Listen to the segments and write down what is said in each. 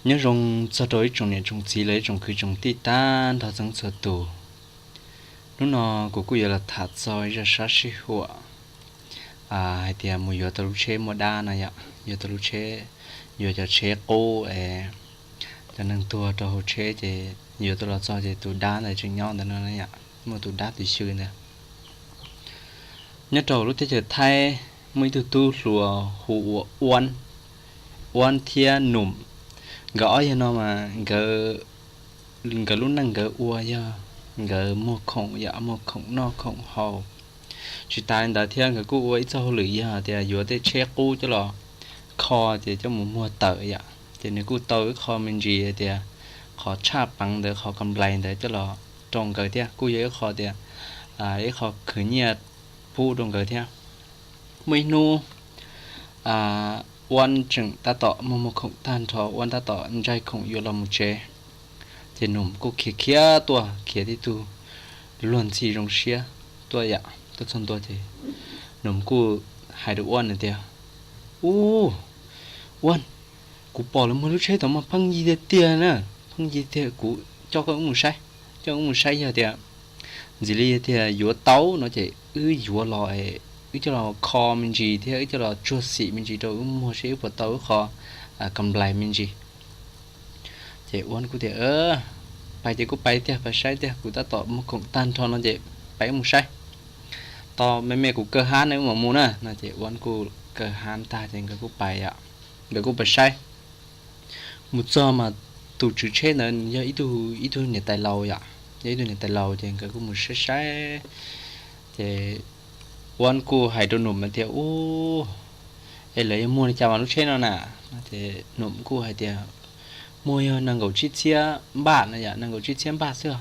Nyob zoo txog rau ib tsoom niam tsoom txiv los ib tsoom kwv tsoom tij tag nrho txhua txhua tus. Hnub no kuv kuj yuav los tham txog ib zaj sab sij huam hais tias mus yuav tau lub tsheb muaj dab no yom, yuav tau lub tsheb, yuav cov tsheb qub es cov neeg tuag rau hauv tsheb ces yuav tau los txog ces tus dab ntawd tseem nyob ntawd no yom, muaj tus dab tus xyw ntawd. Nyob rau lub teb chaws Thaib muaj ib tug tub hluas hu ua Uab, Uab thiab Num. Nkawd ob yawg no mas nkawd lub neej nkawd ua yog nkawd muag khoom yom, muag khoom noj khoom haus. Tsis tas li ntawd thiab nkawd kuj ua ib txoj hauj lwm yog tias yuav tej tsheb qub coj los kho ces coj mus muag tawm yom. Ces nws kuj tau ib qho me ntsis tias qhov tshaj peev ntawd, qhov kam nplais ntawd coj los rau nkawd thiab kuj yog ib qho tias ib qho khwv nyiaj pub rau nkawd thiab. Muaj ib hnub Uab tseem tab tom muag muag khoom tag nrho, Uab tab tom ntsaig khoom yuav los mus tsev, ces Num kuj khiav khiav tuaj, khiav tib tug luag ntxhi zoo siab tuaj yom, tuaj txog ntua ces Num kuj hais rau Uab tias, Ub, Uab, kuv pom lawv muag lub tsheb tod mas pheej yig tiag tiag na, pheej yig tiag, kuv coj koj wb mus saib, coj wb mus saib yog tias ntxim li tias yuav tau no ces wb yuav los, wb coj los kho me ntsis thiab wb coj los tsuag xim me ntsis rau wb muag seb wb puas tau wb qho kam nplais me ntsis. Ces Uab kuj tias, Pais ces kuj pais tiag, pais saib tiag, kuv tab tom muag khoom tag nrho no ces pais wb mus saib. Tos me me kuv kaw hab ne wb mam mus na no ces Uab kuj kaw hab tag ces nkawd kuj pais, nkawd kuj pais saib. Mus txog mas tus tswv tsheb ntawd yog ib tug niam tais laus yom, yog ib tug niam tais laus ces nkawd kuj mus saib saib. Ces Uab kuj hais rau Num tias, Ub, es lawv yog muag li cas mas lub tsheb no na? Ces Num kuj hais tias, Muag yog nees nkaum tsib txhiab npaj no yom, nees nkaum tsib txhiab npaj xwb.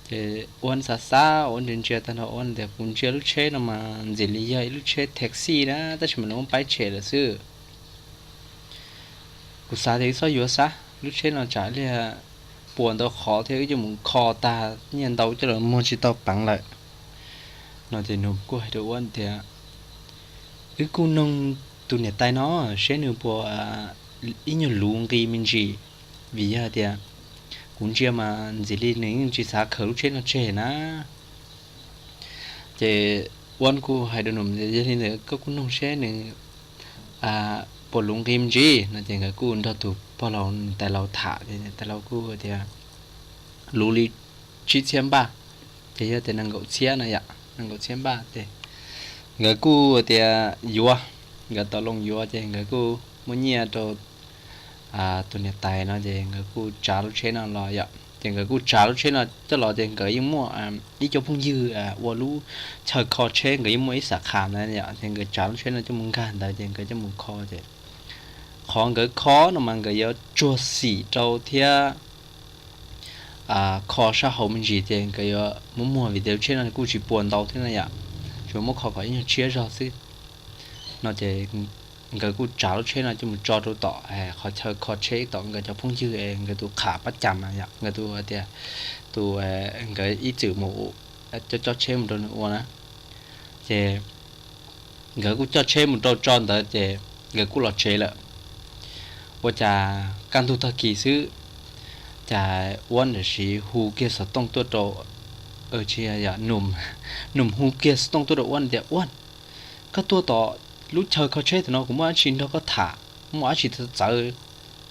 Ces Uab xav xav, Uab ntsia ntsia tag nrho, Uab tias, Kuv ntsia lub tsheb no mas ntxim li yog ib lub tsheb taxi na, tab sis mas nws muab paib tshem lawm xwb. Kuv xav tias wb txhob yuav xav, lub tsheb no tsam li puas ntau qhov thiab wb coj mus kho tag nyiaj ntau coj los muag tsis tau peev lawm no. Ces Num kuj hais rau Uab tias, Wb kuj noog tus niam tais no seb nws puas ib nyuag luv nqi me ntsis, vim yog tias kuv ntsia mas ntxim li nws yeej tsis xav khaws lub tsheb no tseg na. Ces Uab kuj hais rau Num tias, Yog li ntawd koj kuj noog seb nws puas luv nqi me ntsis no. Ces nkawd kuj nrog tus pog laus niam tais laus tham, ces niam tais laus kuj tias, Luv li tsib txhiab npaj, ces yog tias nees nkaum txhiab no yom, nees nkaum txhiab npaj ces nkawd kuj tias yuav, nkawd tau loo yuav ces nkawd kuj muab nyiaj rau tus niam tais no ces nkawd kuj tsav lub tsheb no los yom. Ces nkawd kuj tsav lub tsheb no coj los ces nkawd yeej muaj ib co phooj ywg ua lub chaw kho tsheb, nkawd yeej muaj ib sab kham ntawd yom, ces nkawd tsav lub tsheb no coj mus nkag ntawd ces nkawd coj mus kho ces qhov nkawd kho no mas nkawd yuav tsuag xim rau thiab kho sab hauv me ntsis ces nkawd yuav muab muag vim tias lub tsheb no kuj tsis puas ntau thiab na yom, tsuas muab kho kom ib nyuag tshiab zog xwb no ces nkawd kuj tsav lub tsheb no coj mus tso rau tom qhov chaw kho tsheb tom nkawd cov phooj ywg es nkawd tus qham pab cas na yom, nkawd tus tias tus nkawd ib txwm mus coj coj tsheb mus rau nws ua na. Ces nkawd kuj coj tsheb mus rau tso ntawd ces nkawd kuj los tsev lawm. Ua cas kaj ntug tag kis xwb, cas Uab ntawm siv hu kiag xov tooj tuaj rau, tsis yog, Num hu kiag xov tooj tuaj rau Uab tias, Uab, koj tuaj tom lub chaw kho tsheb tam no kuv muaj dab tsi nrog koj tham, muaj dab tsi txawv txawv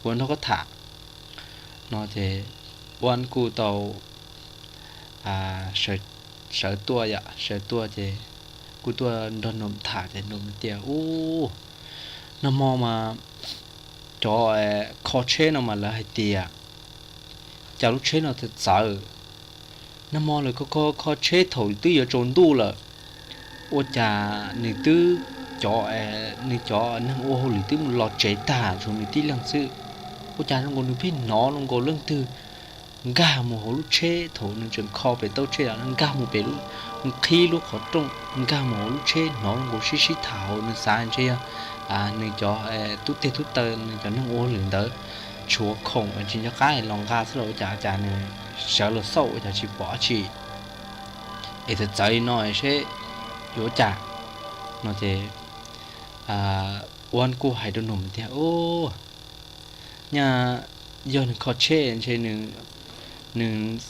kuv nrog koj tham no ces Uab kuj tau sawv tuaj yom, sawv tuaj ces kuj tuaj nrog Num tham ces Num tias, Ub, nag hmo mas cov kho tsheb no mas lawv hais tias cas lub tsheb no txawv txawv. Nag hmo lawv kho kho kho tsheb thaum twb yuav tsaus ntuj lawm, ua cas nws twb, cov, nws cov neeg ua hauj lwm twb mus los tsev tag tshuav nws tib leeg xwb. Ua cas zoo nkaus nws pheej hnov zoo nkaus leej twg nkag mus hauv lub tsheb thaum nws tseem kho pem taub tsheb, nkag mus pem lub, qhib lub qhov rooj nkag mus hauv lub tsheb, hnov zoo nkaus sib sib tham hauv, nws xav ntshe yog nws cov tub teg tub taw, nws cov neeg ua hauj lwm ntawd tshuav khoom tsis nco qab los nqa xwb los ua cas, cas nws sawv los xauj ua cas tsis pom dab tsi es txawv txawv li no seb yuav ua cas no ces Uab kuj hais rau Num tias, Ub, nyaj yog nws kho tsheb ntshe nws, nws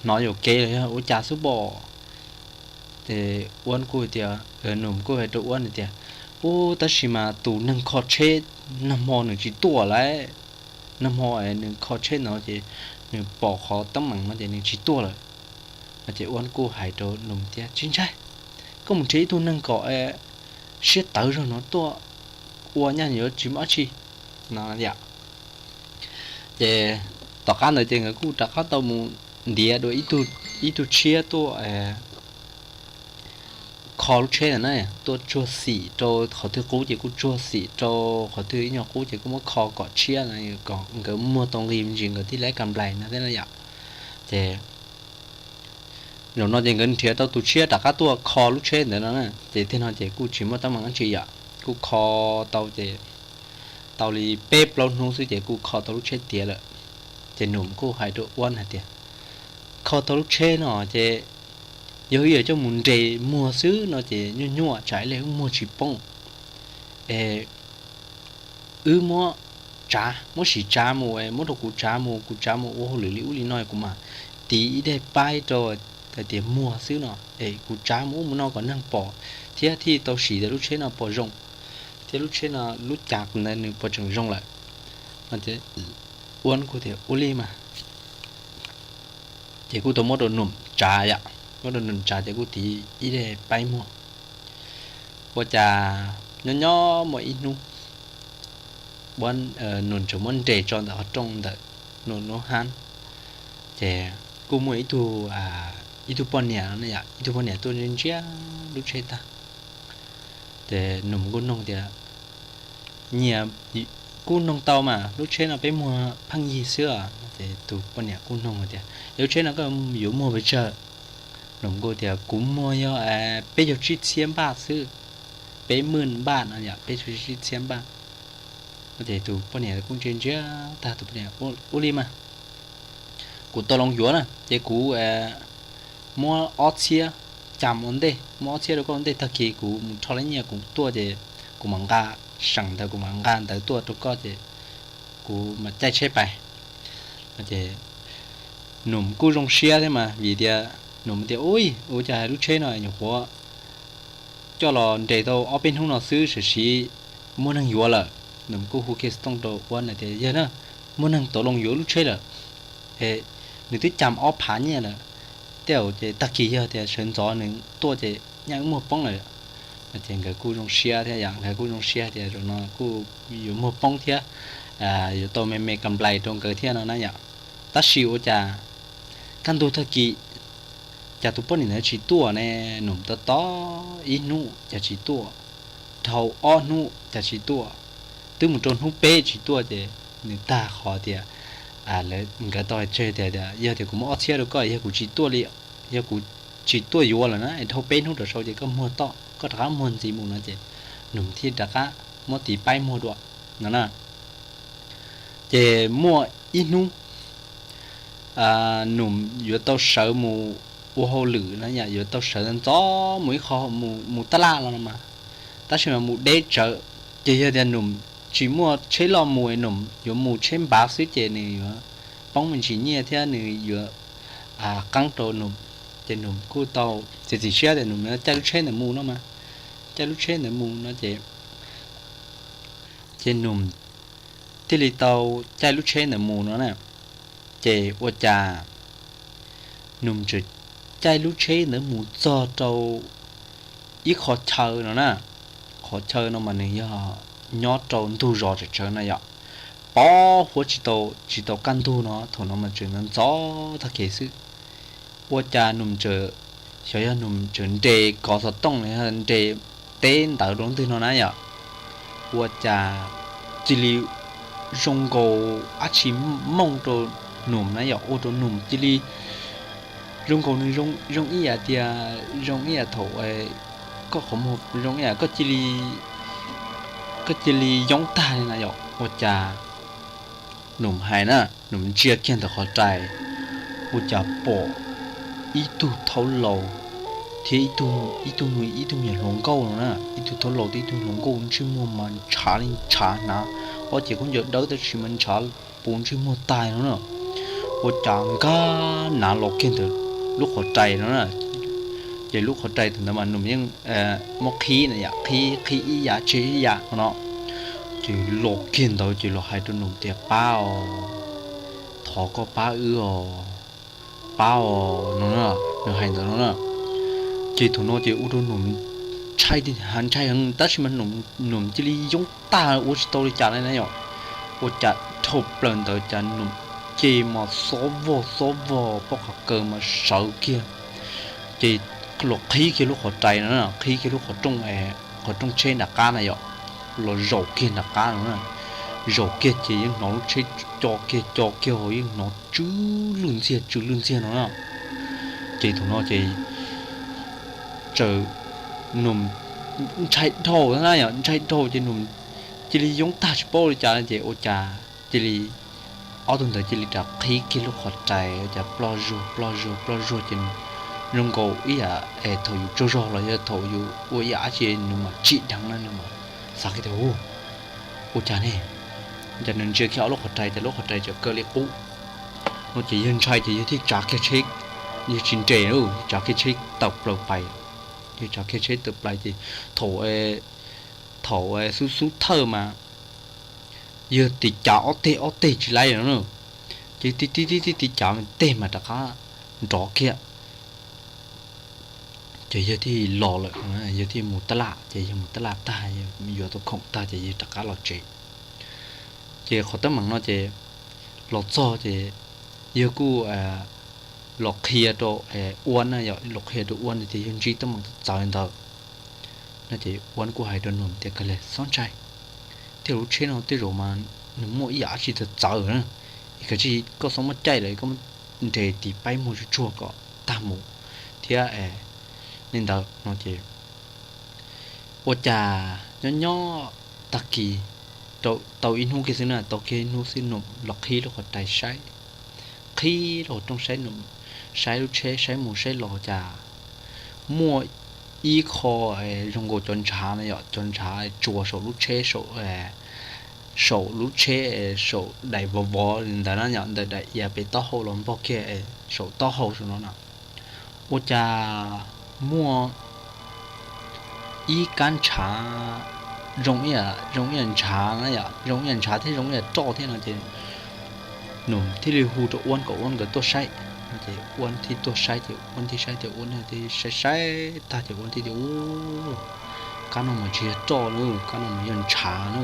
hnov yuam kev los yog ua cas xwb pob. Ces Uab kuj tias, Num kuj hais rau Uab tias, Ub, tab sis mas tus neeg kho tsheb nag hmo nws tsis tuaj lawm. Nag hmo nws kho tsheb no ces nws pom qhov teeb meem no ces nws tsis tuaj lawm. Ces Uab kuj hais rau Num tias, Tsis ntshai, koj mus nrhiav ib tug neeg kom siab tawv zog no tuaj ua nyaj yuav tsis muaj dab tsi no yom. Ces tom qab ntawd ces nkawd kuj rov qab tau mus ntiav dua ib tug tshiab tuaj kho lub tsheb ntawd na, tuaj tsuag xim rau qhov twg qub ces kuj tsuag xim rau qhov twg ib nyuag qub ces kuj muab kho kom tshiab, kom nkawd muag tau nqi me ntsis nkawd thiaj li kam nplais no thiab na yom. Ces zaum no ces nkawd nrhiav tau tus tshiab rov qab tuaj kho lub tsheb ntawd no na, ces tej no ces kuj tsis muaj teeb meem dab tsi yom, kuj kho tau ces tau li peb plaub hnub xwb ces kuj kho tau lub tsheb tiav lawm. Ces Num kuj hais rau Uab hais tias, Kho tau lub tsheb no ces yog wb yuav coj mus nres muag xwb no ces nyuaj nyuaj tsam ib leeg wb muag tsis poob. Es wb muab tsav, muab sim tsav mus, muab rau kuv tsav mus, kuv tsav mus ua hauj lwm li ub li no kuv mam tiv ib daim paib rau hais tias muag xwb no es kuv tsav mus ub mus no kom neeg pom thiab thiaj tau sim tias lub tsheb no puas zoo thiab lub tsheb no lub cas ntawd nws puas tseem zoo lawm. Uab kuj tias, Ua li mas. Ces kuj tau muab rau Num tsav yom, muab rau Num tsav ces kuj tiv ib daim paib muag. Ua cas nyob nyob muaj ib hnub, Num tseem muab nres tso ntawm qhov rooj ntawm Num lub hab, ces kuj muaj ib tug, ib tug poj niam no, ib tug poj niam tuaj ntsia ntsia lub tsheb tag. Ces Num kuj noog tias, Nyiam, kuj noog tau mas lub tsheb no peb muag pheej yig xwb os. Ces tus poj niam kuj noog tias, Yog lub tsheb no koj yuav muag pes tsawg? Num kuj tias, Kuv muag yog peb caug tsib txhiab npaj xwb, peb mwj npaj no yom, peb caug tsib txhiab npaj. Ces tus poj niam kuj ntsia ntsia tag, tus poj niam, Ua li mas, kuv tau loo yuav na, ces kuv muab ob txhiab cam ua ntej, muab ob txhiab rau koj ua ntej, tag kis kuv mus rho lawv nyiaj kuv tuaj ces kuv mam nqa, seem ntawd kuv mam nqa ntawv tuaj rau koj ces kuv mam caij tsheb pais. Ces Num kuj zoo siab thiab mas vim tias Num tias, Ui, ua cas lub tsheb no nyuam qhuav coj los nres tau ob peb hnub no xwb, tam sim muaj neeg yuav lawm. Num kuj hu kiag xov tooj rau Uab tias, Yog na, muaj neeg tau loo yuav lub tsheb lawm, nws twb cam ob phav nyiaj lawm. Tej zaum ces tag kis yog tias sawv ntxov nws tuaj ces nyaj wb muag poob lawm. Ces nkawd kuj zoo siab thiab yom, nkawd kuj zoo siab tias zaum no kuj yuav muag poob thiab, yuav tau me me kam nplais rau nkawd thiab no na yom. Tab sis ua cas kaj ntug tag kis cas tus poj niam ntawd tsis tuaj ne? Num tos tos ib hnub cas tsis tuaj, dhau ob hnub cas tsis tuaj, twb mus rau hnub peb tsis tuaj ces nws tag qhov tias, nkawd tau hais tseg tias, Yog tias kuv muab ob txhiab rau koj, yog kuv tsis tuaj li, yog kuv tsis tuaj yuav lawm na, dhau peb hnub rov sau ces koj muag toj, koj rov qab muag ntxiv mus no ces Num thiaj rov qab muab tiv paib muag dua no na. Ces muaj ib hnub Num yuav tau sawv mus ua hauj lwm na yom, yuav tau sawv ntxov mus ib qho, mus taj laj los no mas, tab sis mas mus deb tsawv. Ces yog tias Num tsis muaj tsheb loj mus, Num yuav mus tsheb npav xwb ces nws yuav poob me ntsis nyiaj thiab nws yuav qeeb rau Num. Ces Num kuj tau txiav txim siab tias Num yuav caij lub tsheb ntawd mus no mas, caij lub tsheb ntawd mus no ces, ces Num thiaj li tau caij lub tsheb ntawd mus no na. Ces ua cas Num tseem caij lub tsheb ntawd mus txog rau ib qho chaw no na. Qhov chaw no mas nws yog nyob rau ntug zos tsawv tsawv na yom, pov huab tsis tau, tsis tau kaj ntug no, thaum no mas tseem ntxov tag kev xwb. Ua cas Num tseem, xyov yog Num tseem nres kov xov tooj los yog nres teb ntawv rau ntwg no na yom, ua cas cia li zoo nkaus dab tsi mooj rau Num na yom, ua rau Num cia li zoo nkaus nws zoo ib yam tias, zoo ib yam thaum koj qhov muag zoo ib yam koj cia li, koj cia li yoob tag li na yom. Ua cas Num hais na, Num ntsia kiag ntawm qhov rais, ua cas pom ib tug thaub laus thiab ib tug, ib tug me nyuam hluas nkauj no na, ib tug thaub laus thiab ib tug hluas nkauj ntsej muag mas ntshav li ntshav, hnav ob cev khaub ncaws dawb tab sis mas ntshav puv ntsej muag tag no na. Ua cas nkag nav los kiag ntawm lub qhov rais no na. Ces lub qhov rais thaum ntawd mas nws yeej muab qhib na yom, qhib qhib ib yam tseg ib yam no. Ces los kiag ntawd ces los hais rau nws tias, pab os, thov koj pab wb os, pab os no na. Nws hais ntawd no na. Ces thaum no ces ua rau nws ntshai, ntshai heev tab sis mas nws cia li yoob tag ua tsis tau li cas li na yom. Ua cas dhau plaws ntawd cas nws ces mas xob vog xob vog pob qhov kaw mas sawv kiag. Ces los qhib kiag lub qhov rais no, qhib kiag lub qhov rooj, qhov rooj tsheb nram qab na yom, los zaum kiag nram qab no na. Zaum kiag ces yeej hnov lub tsheb co kiag co kiag ho yeej hnov tsw lwj ntxiag tsw lwj ntxiag no na. Ces thaum no ces txawm nws ntshai dhau na yom, ntshai dhau ces nws cia li yoob tag tsis paub li cas ces ua cas cia li ob tug ntawd cia li rov qhib kiag lub qhov rais ua cas ploj zuag ploj zuag ploj zuag ces zoo nkaus ib yam thaum yus tsaug zog los yog thaum yus ua ib yam dab tsi nws mam tsim dheev na, nws mam xav kiag tias, ua cas ne? Ces nws ntsia kiag ob lub qhov rais ces lub qhov rais txawm kaw li qub no ces yawg ntshai ces yawg thiaj tsav kiag tsheb, yawg tsis nres, tsav kiag tsheb tawm plaws pais. Yawg tsav kiag tsheb tawm plaws ces thaum, thaum xub xub thawj mas yawg tis cav ob teg ob teg tsis laib no na, ces tig tig tig tig cav teg mas rov qab nrov kiag. Ces yawg thiaj los lawm, yawg thiaj mus tab laj, ces yawg mus tab laj tag yuav tau khoom tag ces yawg rov qab los tsev. Ces qhov teeb meem no ces los txog ces yawg kuj los qhia rau Uab na yom, los qhia rau Uab tias yawg ntsib teeb meem txawv ntawd no ces Uab kuj hais rau nws tias, kawg li txhob ntshai, thiab lub tsheb no tej zaum mas nws muaj ib yam dab tsi txawv txawv na, es kav tsij koj txhob muab caij lawm, koj muab nres tis paib muag tsuag tsuag kom tag mus thiab li ntawd no ces ua cas nyob nyob tag kis, tau ib hnub kiag xwb na, tau kiag ib hnub xwb nws los qhib lub qhov rais saib, qhib lub qhov rooj saib, nws saib lub tsheb saib mus saib los cas muaj ib qho zoo nkaus cov ntshav na yom, cov ntshav tsuas saum lub tsheb, saum lub tsheb, saum daim vov vov li ntawd na yom, ntawm daim iav pem taub hau los npog kiag saum taub hau saum no na. Ua cas muaj ib kab ntshav zoo, zoo ib yam ntshav na yom, zoo ib yam ntshav thiab zoo ib yam roj thiab no ces nws thiaj li hu rau Uab kom Uab nkawd tuaj saib. Ces Uab thiaj tuaj saib ces Uab thiaj saib tias, Uab thiaj saib saib tag ces Uab thiaj tias, u, kab no mas tsis yog roj na, kab no mas yog ntshav na,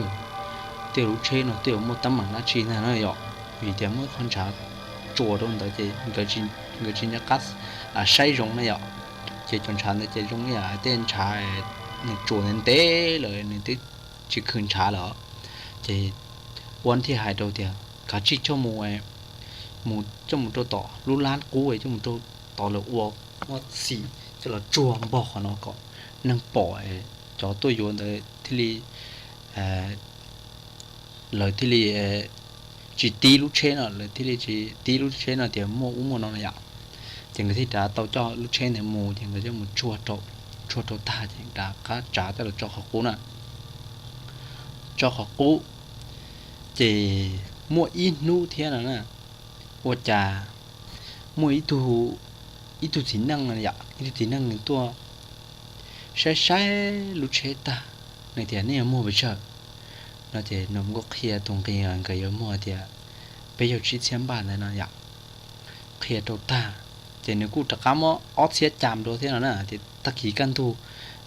tej lub tsheb no tej zaum muaj teeb meem dab tsi ntag na yom, vim tias muaj ib qho ntshav tsuas rau ntawd ces nkawd tsis nco qab saib zoo na yom. Ces cov ntshav ntawd ces zoo ib yam tej ntshav nws tsuas ntev ntev lawm nws twb tsis khwv ntshav lawm. Ces Uab thiaj hais rau tias, kav tsij coj mus, mus coj mus rau tom lub lab qub, coj mus rau tom lawv ua, ua txim coj los tsuag npog qhov no kom neeg pom, cov tuaj yuav ntawd thiaj li, lawv thiaj li tsis tib lub tsheb no, lawv thiaj li tsis tib lub tsheb no tias muaj ub muaj no na yom. Ces nkawd thiaj rov tau coj lub tsheb ntawd mus ces nkawd coj mus tsuag rau, tsuag rau tag ces rov qab tsav coj los tso qhov qub na. Tso qhov qub ces muaj ib hnub thiab no na, ua cas muaj ib tug, ib tug txiv neej no yom, ib tug txiv neej nws tuaj saib saib lub tsheb tag, nws tias, nej yuav muag pes tsawg? No ces nws kuj qhia tus nqi nkawd yuav muag tias peb caug tsib txhiab npaj ntawd no yom. Qhia rau tag ces nws kuj rov qab muab ob txhiab cam rau thiab no na. Ces tag kis kaj ntug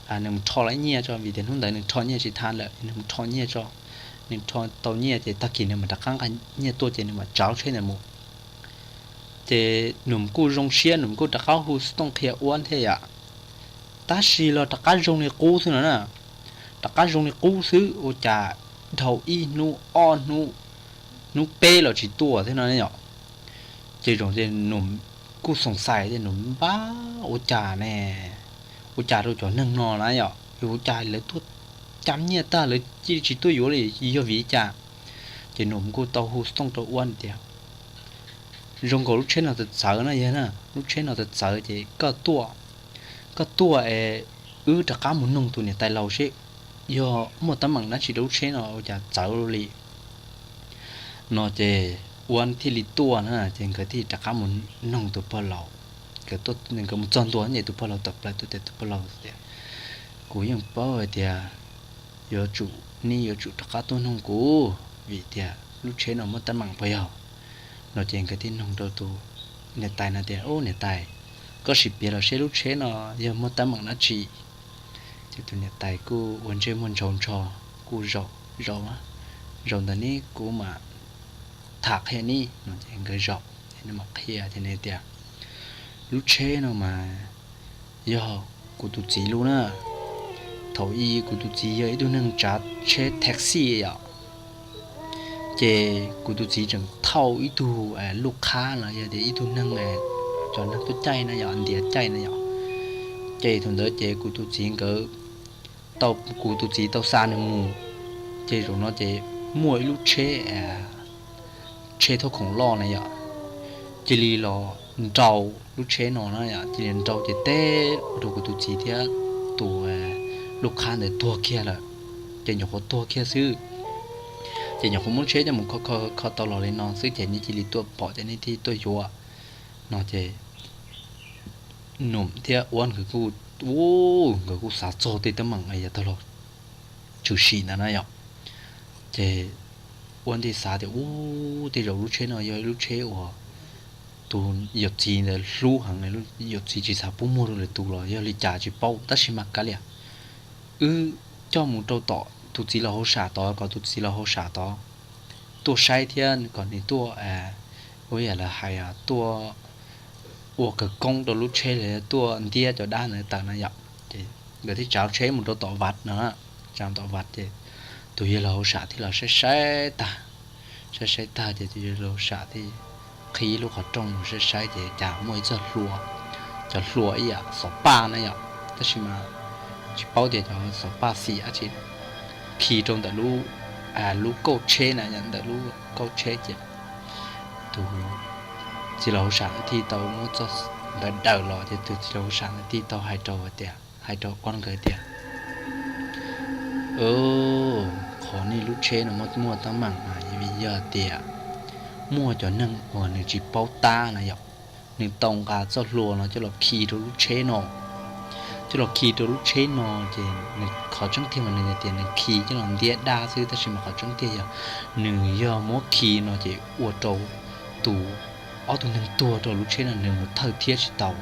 nws mus rho lawm nyiaj tso, vim tias hnub ntawd nws rho nyiaj tsis tau lawm, nws mus rho nyiaj tso. Nws rho tau nyiaj ces tag kis nws mam rov qab nqa nyiaj tuaj ces nws mam tsav lub tsheb ntawd mus. Ces nws kuj zoo siab, nws kuj rov qab hu xov tooj qhia Uab thiab yom. Tab sis los rov qab zoo li qub xwb no na. Rov qab zoo li qub xwb, ua cas dhau ib hnub ob hnub, hnub peb los tsis tuaj thiab no yom. Ces zoo ces nws kuj xoom xais tias, nws npab ua cas ne, ua cas rau cov neeg no na yom, ua cas lawv tuaj cam nyiaj tag lawv cia li tsis tuaj yuav li, yog vim li cas? Ces nws kuj tau hu xov tooj rau Uab tias, zoo nkaus lub tsheb no txawv txawv na yog na, lub tsheb no txawv txawv ces koj tuaj, koj tuaj es wb rov qab mus noog tus niam tais laus seb yog muaj teeb meem dab tsi rau lub tsheb no ua cas txawv li. No ces Uab thiaj li tuaj na, ces nkawd thiaj rov qab mus noog tus pog laus. Nkawd mus txog ntua ces tus pog laus tawm plaws tuaj tias, tus pog laus tias, kuv yeej paub hais tias yuav tsum, nej yuav tsum rov qab tuaj noog kuv vim tias lub tsheb no muaj teeb meem puas yog? No ces nkawd thiaj noog rau tus niam tais no tias, ub niam tais, koj sim piav los seb lub tsheb no yog muaj teeb meem dab tsi? Ces tus niam tais kuj ua ntsej muag ntshau ntsho, kuj zaum, zaum, zaum ntawm neb kuv mam tham qhia neb no. Ces nkawd zaum ces nws mam qhia ces nws tias, lub tsheb no mas yog kuv tus txiv lub na. Thaum ub kuv tus txiv yog ib tug neeg tsav tsheb taxi yom, ces kuv tus txiv tseem thauj ib tug luj qhab los yog tias ib tug neeg, cov neeg tuaj caij na yom, ntiav caij na yom. Ces thaum ntawd ces kuv tus txiv nkawd, tau, kuv tus txiv tau xa nws mus, ces zaum no ces muaj ib lub tsheb, tsheb thauj khoom loj na yom, cia li los nrau lub tsheb no na yom, cia li nrau ces teb rau kuv tus txiv thiab tus luj qhab ntawd tuag kiag lawm. Ces nyuam qhuav tuag kiag xwb, ces nyuam qhuav muab tsheb coj mus kho kho tau los li no xwb ces nej cia li tuaj pom ces nej thiaj tuaj yuav. No ces Num thiab Uab nkawd kuj, nkawd kuj xav txog tej teeb meem uas yav tag los tshwm sim ntawd na yom. Ces Uab thiaj xav tias, ub, tej zaum lub tsheb no yog ib lub tsheb uas tus yawm txiv ntawd hlub heev, yawm txiv tsis xav pub muag rau lwm tus los yog li cas tsis paub, tab sis mas kav liam, wb coj mus rau tom tus txiv laus hauj sam tod, kom tus txiv laus hauj sam tod tuaj saib thiab kom nws tuaj, ua yam lawv hais, tuaj ua kawg koob rau lub tsheb los yog tuaj ntiab cov dab ntawd tawm na yom. Ces nkawd thiaj tsav tsheb mus rau tom vaj no, tsav tom vaj ces tus yawg laus hauj sam thiaj los saib saib tag, saib saib tag ces tus yawg laus hauj sam thiaj qhib lub qhov rooj mus saib saib ces cas muaj ib txoj hlua, cov hlua ib yam xov paj na yom, tab sis mas tsis paub tias cov xov paj xim dab tsi, khi rau ntawm lub, lub kauj tsheb na, ntawm lub kauj tsheb ces tus txiv laus hauj sam thiaj tau muab txoj ntawd daws los ces tus txiv laus hauj sam thiaj tau hais rau tias, hais rau Uab nkawd tias, qhov nej lub tsheb no muaj teeb meem mas vim yog tias muaj cov neeg uas nws tsis paub tab na yom, nws tau nqa txoj hlua no coj los khi rau lub tsheb no, coj los khi rau lub tsheb no ces nws qhov tseeb tiag mas nws tias nws khi coj los ntiab dab xwb, tab sis mas qhov tseeb tiag yog nws yog muab khi no ces ua rau tus, ob tug neeg tuag rau lub tsheb no nws mus thawj thiab tsis tau.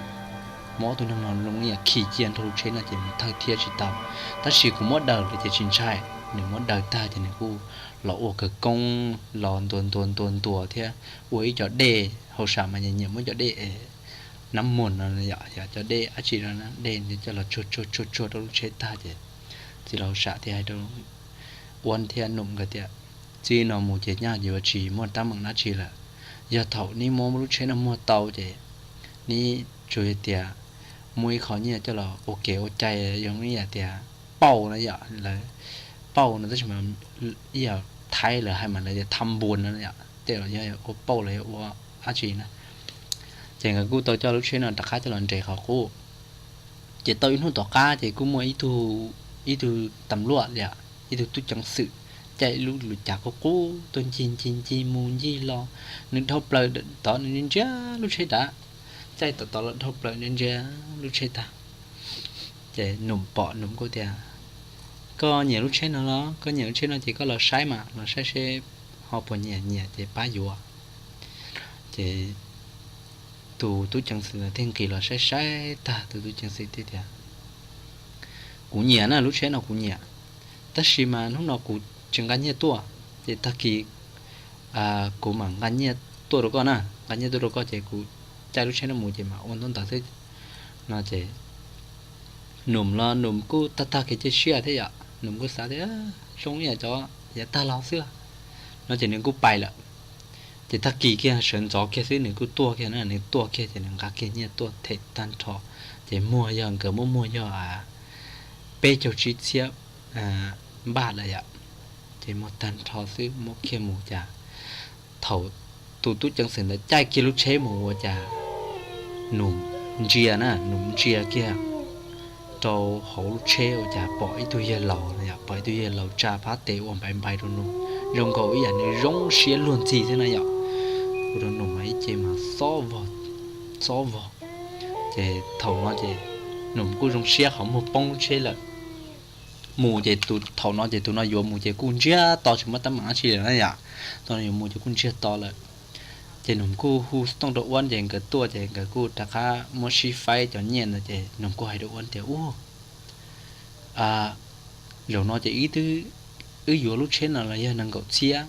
Muab ob tug neeg no zoo li yam khi cia nrog lub tsheb no ces mus thawj thiab tsis tau. Tab sis kuv muab daws lawm ces tsis ntshai. Nws muab daws tag ces nws kuj los ua kawg koob los ntuas ntuas ntuas ntuas thiab ua ib co dej, hauj sam mas nyiam nyiam muab cov dej nab muag no, yog cov dej dab tsi no, dej coj los tsuag tsuag tsuag tsuag rau lub tsheb tag ces txiv laus hauj sam thiaj hais rau Uab thiab Num nkawd tias, txij no mus ces nyaj yuav tsis muaj teeb meem dab tsi lawm. Yog thaum neb muab lub tsheb no muag tau ces neb tsuas yog tias muaj ib qho nyiaj coj los ua kev ua cai, yog ib yam tias pauj no yom, lawv pauj no tab sis mas ib yam Thaib lawv hais mas lawv tias tham npuas no yom, tej los yog ua pauj los yog ua dab tsi na. Ces nkawd kuj tau coj lub tsheb no rov qab coj los nres qhov qub. Ces tau ib hnub tom qab ces kuj muaj ib tug, ib tug tam luaj, ib tug tub ceev xwm caij lub lub cav qub qub tuaj ncig ncig ncig mus ncig los, nws dhau plaws tod nws ntsia ntsia lub tsheb dav, caij tom tod los dhau plaws ntsia ntsia lub tsheb tag. Ces Num pom, Num kuj tias, koj nyiam lub tsheb no los? Koj nyiam lub tsheb no ces koj los saib mas, los saib seb ho puas nyiam, nyiam ces pab yuav. Ces tus tub ceev xwm ntawd thiaj nqis los saib saib tag, tus tub ceev xwm thiaj tias, kuv nyiam na, lub tsheb no kuv nyiam, tab sis mas hnub no kuv tsis nqa nyiaj tuaj, ces tag kis kuv mam nqa nyiaj tuaj rau koj na, nqa nyiaj tuaj rau koj ces kuv caij lub tsheb no mus ces mam ua ntaub ntawv xwb. No ces Num los Num kuj tag tag kev cia siab thiab yom, Num kuj xav tias zoo ib yam cov yav tag los xwb. No ces nws kuj pais lawm. Ces tag kis kiag sawv ntxov kiag xwb nws kuj tuaj kiag na, nws tuaj kiag ces nws nqa kiag nyiaj tuaj them tag nrho. Ces muag yog nkawd muab muag yog peb caug tsib txhiab npaj lawm yom. Ces muag tag nrho xwb muab kiag mus cas thaum tus tub ceev xwm ntawd caij kiag lub tsheb mus ua cas Num ntsia na, Num ntsia kiag rau hauv lub tsheb ua cas pom ib tug yawg laus, pom ib tug yawg laus tsa phab tes ua npai npai rau Num, zoo nkaus ib yam nws zoo siab luag ntxhi thiab na yom. Ua rau Num mas ib ce mas xob vog, xob vog. Ces thaum no ces Num kuj zoo siab qhov muag poob lub tsheb lawm. Mus ces thaum no ces tus no yuav mus ces kuj ntsiag to tsis muaj teeb meem dab tsi lawm na yom. Tus no yuav mus ces kuj ntsiag to lawm. Ces Num kuj hu xov tooj rau Uab ces nkawd tuaj ces nkawd kuj rov qab muab sib faib cov nyiaj ntawd ces Num kuj hais rau Uab tias, Ub, zaum no ces wb twb, wb yuav lub tsheb no los yog nees nkaum txhiab,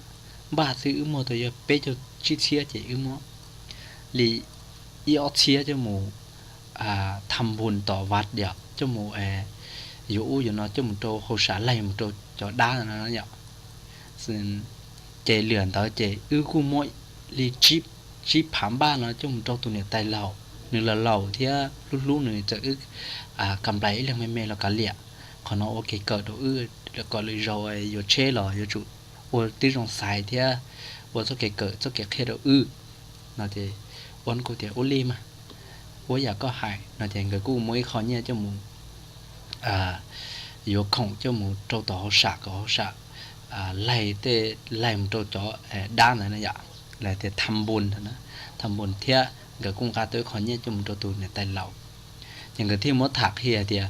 npaj xwb wb muag tau yog peb caug tsib txhiab ces wb muab li ib ob txhiab coj mus tham npun tom vaj diam, coj mus yuav ub yuav no coj mus rau hauv sam laig mus rau cov dab no yom. Ces lwm ntawd ces wb kuj muab li tsib phav npaj no coj mus rau tus niam tais laus, nws los laus thiab hlub hlub nws, txawm wb kam nplais ib leeg me me los kav liam, qhov no ua kev kawm rau wb kom lwm zaus yuav tsheb los yuav tsum ua tib zoo xaiv thiab ua txoj kev kawm txoj kev qhia rau wb no ces Uab kuj tias, Ua li mas, ua yam koj hais no ces nkawd kuj muab ib qho nyiaj coj mus yuav khoom coj mus rau tom hauv sam kom hauv sam laig tej, laig mus rau cov dab ntawd na yom, laig tias tham npun, tham npun thiab nkawd kuj nqa tau ib qho nyiaj coj mus rau tus niam tais laus. Ces nkawd thiaj muab tham qhia hais tias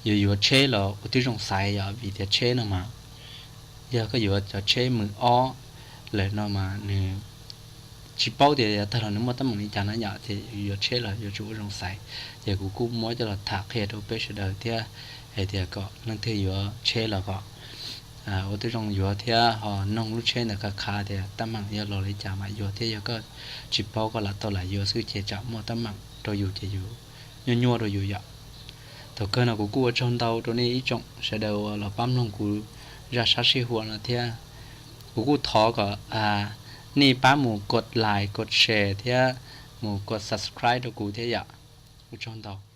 yuav yuav tsheb los ua tib zoo xaiv yom, vim tias tsheb no mas yog koj yuav cov tsheb mws ob lawm no mas nws tsis paub tias yav tag los nws muaj teeb meem li cas na yom, ces yuav tsheb los yuav tsum ua zoo xaiv. Ces kuv kuj muab coj los tham qhia rau peb sawv daws thiab hais tias kom leej twg yuav tsheb los kom ua tib zoo yuav thiab ho noog lub tsheb ntawd khav khav tias teeb meem yog los li cas mam yuav thiab yog koj tsis paub koj lam tau lam yuav xwb ces tsam muaj teeb meem rau yus ces yus nyuaj nyuaj rau yus yom. Thaum kawg no kuv kuj ua tsaug ntau rau nej ib tsoom sawv daws uas los pab mloog kuv zaj sab sij huam no thiab kuv kuj thov kom nej pab mus kod like, kod share thiab mus kod subscribe rau kuv thiab yom. Ua tsaug ntau.